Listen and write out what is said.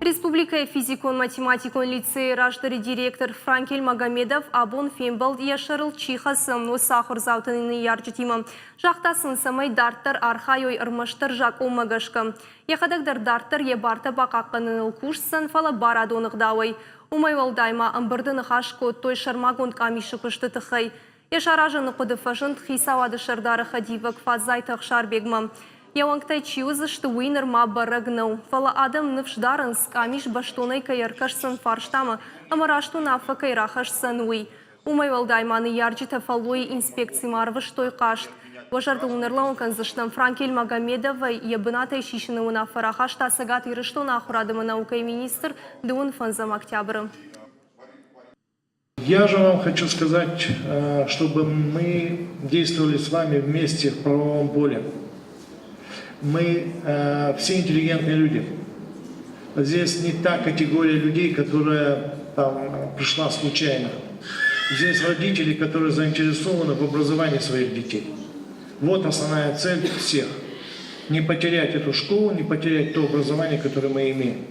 Республикӕйы физикон-математикон лицейы раздӕры директор Франкель Магомедов абон фембӕлд йӕ сӕрыл чи хӕцы, уыцы ахуырдзауты ныййарджытимӕ. Загъта сын, цӕмӕй дарддӕр архайой ӕрмӕстдӕр закъонмӕ гӕсгӕ. Йӕхӕдӕг дӕр дарддӕр йӕ бартӕ бахъахъхъӕныныл кусдзӕн, фӕлӕ барадон ӕгъдауӕй. Уымӕй уӕлдай ма ӕмбырды ныхас кодтой сӕрмагонд къамисы куысты тыххӕй. Йӕ саразыны хъуыды фӕзынд хицауады сӕрдары хӕдивӕг Фадзайты Ӕхсарбегмӕ. Йӕ уӕнгтӕй чи уыдзысты, уый нырма бӕрӕг нӕу. Фӕлӕ адӕм ныфс дарынц, къамис бӕстонӕй кӕй ӕркӕсдзӕн фарстамӕ ӕмӕ раст уынаффӕ кӕй рахӕсдзӕн, уый. Уымӕй уӕлдай ма ныййарджытӕ фӕллойы инспекцимӕ арвыстой хъаст. Уӕ зӕрдыл уын ӕрлӕууын кӕндзыстӕм, Франкель Магомедовӕй йӕ бынатӕй сисыны уынаффӕ рахаста Цӕгат Ирыстоны ахуырады ӕмӕ наукӕйы министр дыууын фӕндзӕм октябры. Я же вам хочу сказать, чтобы мы действовали с вами вместе в правовом поле. Мы все интеллигентные люди. Здесь не та категория людей, которая там пришла случайно. Здесь родители, которые заинтересованы в образовании своих детей. Вот основная цель всех. Не потерять эту школу, не потерять то образование, которое мы имеем.